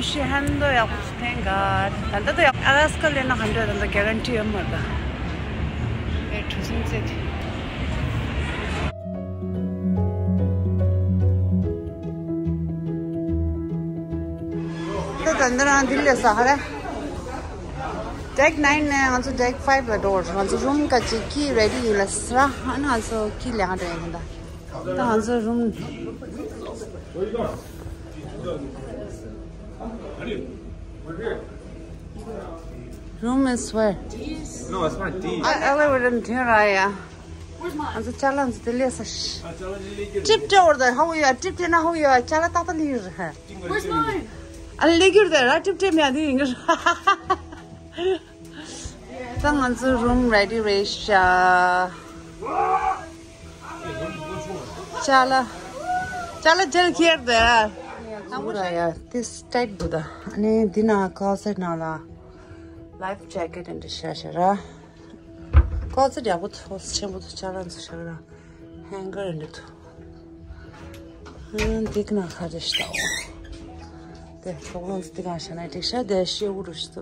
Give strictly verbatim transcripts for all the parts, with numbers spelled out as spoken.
ཤི་ཧན་དོ་ཡག་པོ་ཐེང་ག་ད་ལྟ་དོ་ཡག་ཨ་ལ་སི་ཀ་ལེན་ན་ཧན་དོ་ད་ལྟ་གེ་རན་ཊི་ཡོད་མ་རེད་ད། ཨེ་གྲུ་གཟིངས་རྩེད་དེ། ད་ད་འདི་རང་འདི་ལས་ས་ཧ་རེ། ཌེག་ནའིན་ནས་ང་ཚོ་ཌེག་ཕའིབ་ལ་འགྲོ་བར་ང་ཚོ་རུམ་ག་ཅིག་ཀི་རེ་ཌི་ཡིན་ལ་ས་ཧ་ན་ང་ཚོ་ཀི་ལེན་ཧ་འགྲོ་ཡིན་ད། ད་ང་ཚོ་རུམ། Room is where? No, it's not D. I, I live in here, I, uh, Where's mine? ང་ཚོ་ཅ་ལག་ཚོ་དེ་ལས་ས་ཤི། ཀྲིབ་སྤྲད་འོར་ད་ཧ་ཝི་ཡ་ཀྲིབ་སྤྲད་ན་ཧ་ཝི་ཡ་ཅ་ལག་ཏག་ཏག་ལི་ཡུར་ཧ། Where's mine? ཨ་ལི་ལི་གུར་དེ་ར་ཀྲིབ་སྤྲད་མེད་དེ་ཡིན་གི། ད་ང་ཚོ་རུམ་རེ་ཌི་རེད་ཤག་ཅ་ལག་ཅ་ལག་ཇལ་ཁྱེར་དེ་ར། ཨ་མོ་ར་ཡ་དེ་སི་ཊའིཊ་འདུག་ད་ཨ་ནི་འདི་ན་ཀོ་སེཊ་ནང་ལ་ལའིཕ་ཇེ་ཀེཊ་འདི་ཤ་ཤ་ར། ཀོ་སེཊ་ཡག་པོ་ཐོག་ཆེན་པོ་ཐོག་ཅ་ལག་ཚོ་ཤ་ར། ཧེང་གར་འདི་ཐོག་ཨ་འདི་ཀ་ན་ཁ་རེ་ཤ་ད་འོ། དེ་ཐོག་ལོང་འདི་ཀ་ཤ་ན་འགྲིག་ཤ་དེ་ཤེ་འུ་རུ་ཤ་ད།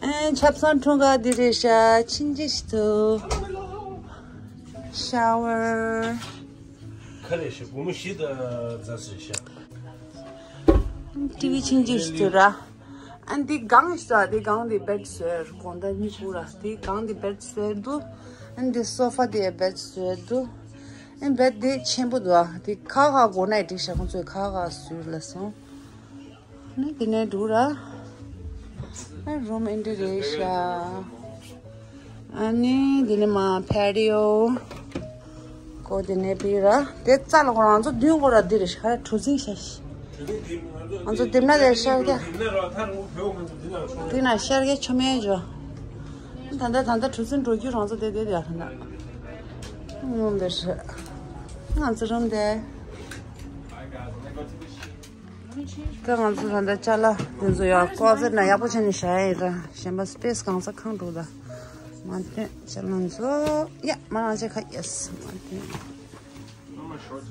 ཨེ་ཆབ་གསང་འཁྲུངས་སྐར་འདི་རེད་ཤག་ཕྱིན་ཅི་ཞིག་ཏུ། ཤ་ཝར། ཁ་རེ་ཤག་སྒོར་མོ་བཞི་དང་རྫ་སེ་ཤག་ཊི་ཝི་ཕྱིན་ཅི་ཞིག་ཏུ་ར། ཨ་འདི་སྒང་ཞིག་ཏུ་འདི་སྒང་འདི་བེད་བཟོས་གོང་ད་གཉིས་པོ་ར་འདི་སྒང་འདི་བེད་བཟོས་འདུག་ཨ་འདི་སོ་ཕ་འདི་བེད་བཟོས་འདུག་ཨ་བེད་འདི་ཆེན་པོ་འདུག་ཨ་འདི་ཁ་ཁ་སྒོ་ནས་འགྲིག་ཤག་ཁོང་ཚོས་ཁ་ཁ་བཟོས་ལ་སོང་། ནི་དེ་ནས་འགྲོ་ར། ཨ་རུམ་ཨེན་ཊི་རེད་ཤག་ཨ་ནི་དེ་ནས་མ་ཕེ་ཊི་ཡོ། ཀོ་དེ་ནས་པི་ར། དེ་རྩ་ལ་ཁོ་རང་ཚོ་མདུན་ཁོ་ར་འདི་རེད་ཤག་ཁ་ར་གྲུ་གཟིངས་ཤག་ང་ཚོ་དེབ་ན་དེ་ཤར་རྒྱ། དེ་ན་ཤར་རྒྱ་ཆོ་མེད་འཇོ། ད་ལྟ་ད་ལྟ་གྲུ་གཟིངས་འགྲོ་རྒྱུ་རང་ཚོ་དེ་དེ་དེ་ཡ་ད་ལྟ། ངོ་འདི་རེད། ང་ཚོ་རུམ་དེ། ད་ང་ཚོ་ད་ལྟ་ཅ་ལག་འདི་ཚོ་ཡང་ཀོ་སེཊ་ན་ཡག་པོ་བྱས་ནས་བཞག་ཡ་ཡིན་ར། གཞན་པ་སི་པེ་སི་གང་ས་གང་འགྲོ་ད། མ་བསྟན་ཅ་ལག་ཚོ་ཡ་མ་རང་ཅེ་ཁ་ཡེས་མ་བསྟན།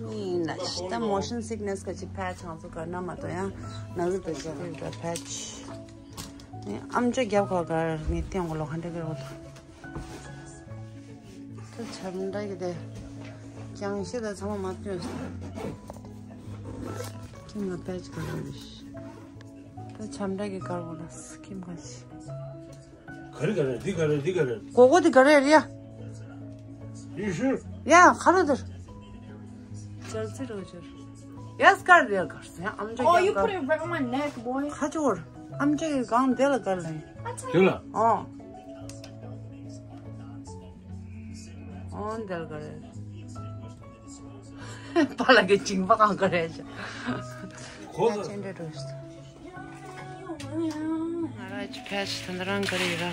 ཡིན་ན་ད་མོ་ཤན་སིག་ནེས་ག་ཅི་ཕད་ང་ཚོ་ག་ན་མ་གཏོགས་ཡང་ན་ཟི་དོ་ཅ་ལག་ག་ཕད་ཅི། ཨམ་ཅོག་རྒྱབ་ཁ་ག་ངས་བསྟན་གོ་ལོ་ཧན་ཏེ་གི་རོ་ད། ད་ཆམ་འདྲ་གི་དེ། ཀྱང་ཤེས་ད་ཚང་མ་མ་སྟོན་སོང་། ཁྱིམ་ལ་པད་ཀ་ར་རེད། ད་ཆམ་འདྲ་གི་དཀར་པོ་ལ་ཁྱིམ་ག་ཤི། ག་རེ་ག་རེ་འདི་ག་རེ་འདི་ག་རེ། གོ་གོ་འདི་ག་རེ་རེད་ཡ། You sure? ཡ་ཁ་ལོ་དེར། ཅར་ཚི་རོ་ཅར། ཡ་སྐར་རེ་གར་སེ་ཨམ་ཅོག Oh, you ཀྱང་གར། Put it right on my neck, boy. ཁ་ཅོར། ཨམ་ཅོག་གི་གང་དེ་ལ་གར་ལ་ཡིན། དེ་ལ། ཨོ། ཨོ་འདེལ་ག་རེ། པ་ལ་གི་ཅིང་པ་གང་ག་རེ་ཆ། གོ་ད། ཅེན་འདྲ་འགྲོ་ཤི། ང་ར་ཅི་ཕེ་ཆི་ད་འདི་རང་ག་རེ་ར།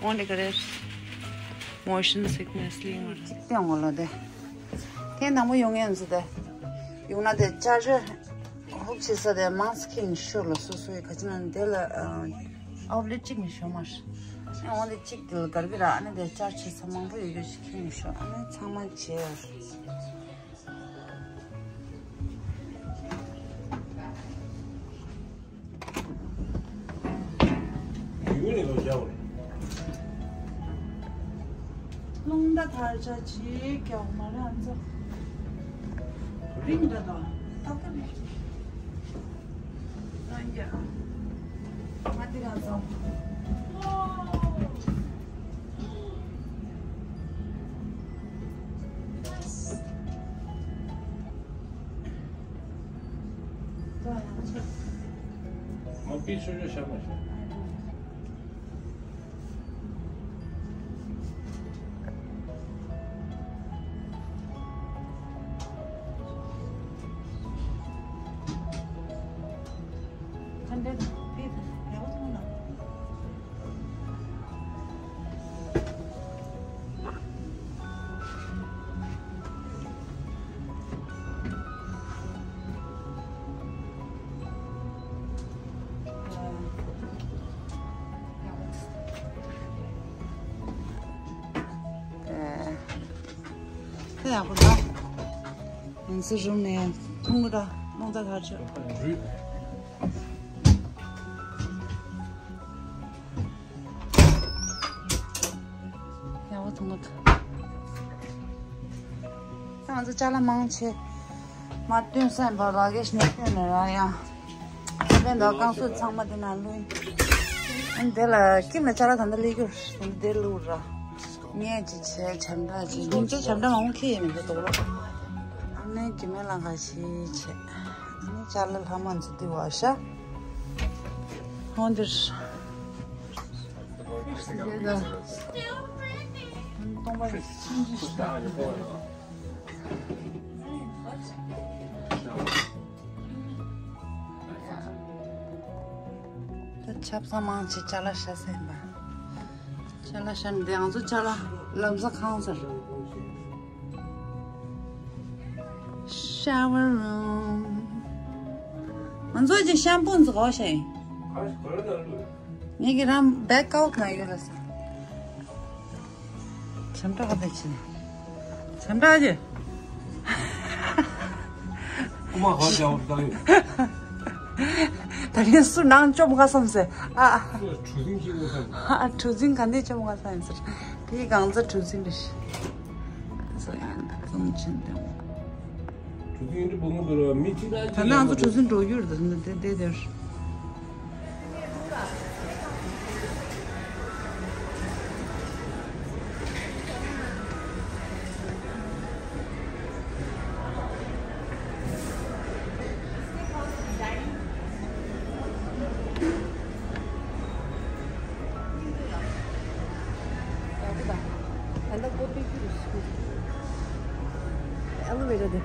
ཨོ་འདི་ག་རེ། Motion sickness ལིང་བར། ཅིག་སྟེང་ངོ་ལོ་དེ། དེ་ནང་མོ་ཡོང་ངེས་འཛུ་དེ། ཡོང་ན་དེ་ཅར་ཇར། ཧུབ་ཆེ་ས་དེ་མང་སི་ཁེ་ནི་ཤོར་ལ་སོ་སོའི་ག་ཅི་ན་དེ་ལ་ཨའུ་ལེ་ཊི་གཅིག་ནི་ཤོར་མ་ཤི། ཨ་འོ་དེ་གཅིག་དེ་ལ་གར་གི་ར་ཨ་ནི་དེ་ཅར་ཆེ་ས་མང་པོ་ཡོད་རྒྱུ་ཞིག་ཁེ་ནི་ཤོར་ཨ་ནི་ཚང་མ་བྱེད། རླུང་རྟ་དར་ཆ་ཆེ་ཀྱང་མ་རེད་ཨ་ཚོ། རིང་འདྲ་དང་ཏག་ཏག་རེད། རང་རྒྱ། ང་འདི་ག་ཚོ། མ་པི་ཆུ་ཆུ་ཤ་མ་ཤ། དེ་ཡག་པོ་འདུག་ང་ཚོ་རུམ་ནས་ཐུང་ངུ་ར། ཁོང་ཚ་ཐག་ཆོད། ཡག་པོ་ཐུང་གི་འདུག་ང་ཚོ་ཅ་ལག་མང་ཆེ་མར་བཏོན་ས་ཡིན་པ། ར་གེ་ཤི་ནས་བཏོན་ནས་ར་ཡང་། ཁ་དན་དང་བསྐང་གསོ་ཚང་མ་དེ་ན་བླུགས་ཡིན། དེ་ལ་ཀིམ་ལ་ཅ་ལག་ད་ལྟ་སླེབས་རྒྱུ་རེད། དེ་བླུགས་ར། ངས་ཅི་བྱས་བྱམས་བྲག་ཅི་སྙིང་རྗེ་བྱམས་བྲག་མང་པོ་ཁྱེར་ཡིན་མི་འདུག་ལོ། ཨ་ནེ་རྒྱུ་མེད་ལ་འགའ་ཞིག་བྱས། ཨ་ནེ་ཅ་ལག་ལྷག་མ་འཛུལ་དུས་བ་ཤ། ཧོན་དེར། སྟོང་པ་རེད། ད་ཆབ་གསང་མང་ཆེ་ཅ་ལག་བཞག་ས་ཡིན་པ། ཅ་ལག་བཞག་ནས་དེ་ང་ཚོ་ཅ་ལག་ལམ་སང་ཁང་ཟེར། Shower room། ང་ཚོ་ཅི་ཤམ་པུ་ཚོ་ག་བ་བཞག་ཡིན། ངས་ཀྱི་རང་བེག་ཨའུཊ་ན་ཡོད་ལ་ས། བྱམས་བྲག་ག་དེ་ཕྱིན། བྱམས་བྲག་ཅི། ཨ་མ་ཧ་ཅང་བར་བཏང་ཡོད། ད་རིང་སུ་ནང་བཅོམ་ག་བསམ་སེ། ཨ། གྲུ་གཟིངས་ཅིག་བསམ། ཨ། གྲུ་གཟིངས་ག་ནས་བཅོམ་ག་བསམ་ཡིན་ཟེར། དེའི་གང་ཚ་གྲུ་གཟིངས་རེད། སོ་ཡང་ད་གཟུངས་ཆེན་དེ། གྲུ་གཟིངས་རི་བོ་མོ་དུ་ར་མི་ཅི། ད་ནང་ཚོ་གྲུ་གཟིངས་འགྲོ་རྒྱུ་རེད། ད་དེ་དེ་དེར། Elevator there.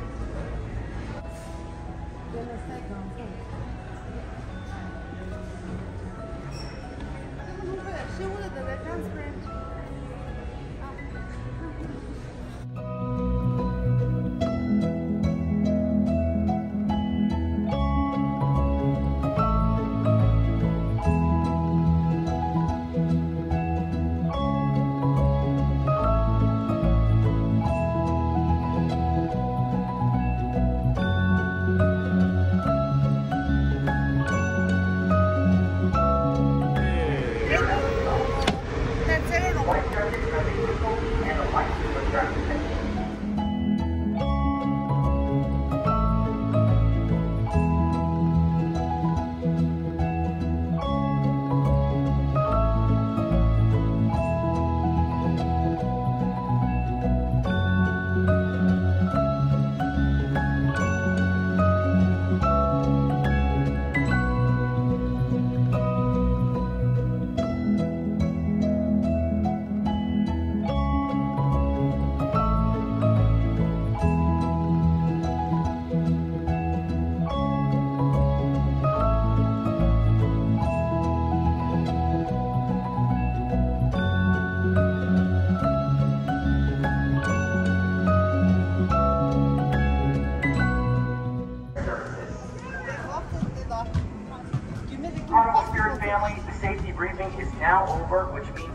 All Spirit family, the safety briefing is now over, which means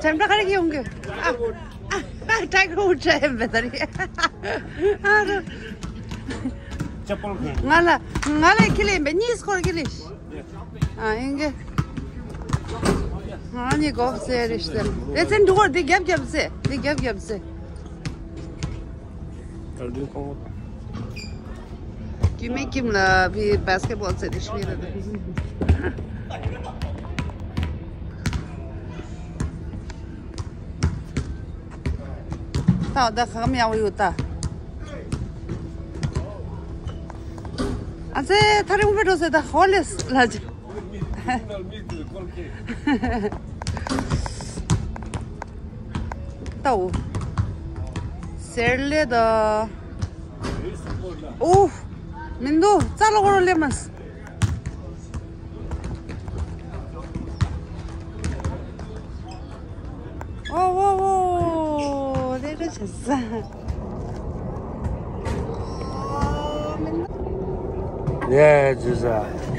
བྱམས་བྲག་ག་རེ་གི་ཡོང་གི། ཨ། ཨ། ཨ། ཊའི་གར་ཝུཌ་ཊའི་ཡོང་བས་ད་རེད། ཨ་རོ། ཅ་པལ་གོན། ང་ལ། ང་ལ་ཁྱི་ལས་ཡིན་པས། གཉིས་སྐོར་གྱི་རེད། ཨ། ཡིན་གི། ང་གཉིས་གོ་ཟེར་རེ་ཞིག་ཟེར། དེ་ཚན་འགྲོ་གོ་འདི་རྒྱབ་རྒྱབ་ཟེར། འདི་རྒྱབ་རྒྱབ་ཟེར། རྒྱུད་སྨད་ཁྱིམ་ལ་བི་བྷེ་སི་ཀེ་ཊི་བྷོལ་ཟེར་རེ་ཞིག་རེད། ད་ད་ག་མི་ཡག་པོ་ཡོད་ད། ཨ་ཙེ་ཐ་རིང་བེ་འགྲོ་ཟེར་ད་ཧོ་ལེས་ལ་ཅི། ཏའོ། སེར་ལེ་ད། ཨོ། མིན་འདུག་རྩ་ལོག་རོ་ལེ་མ་སི། ཨོ་ཨོ་ཨོ། ལེ་རེ་བྱེད་ས། ལེ་བྱེད་ས།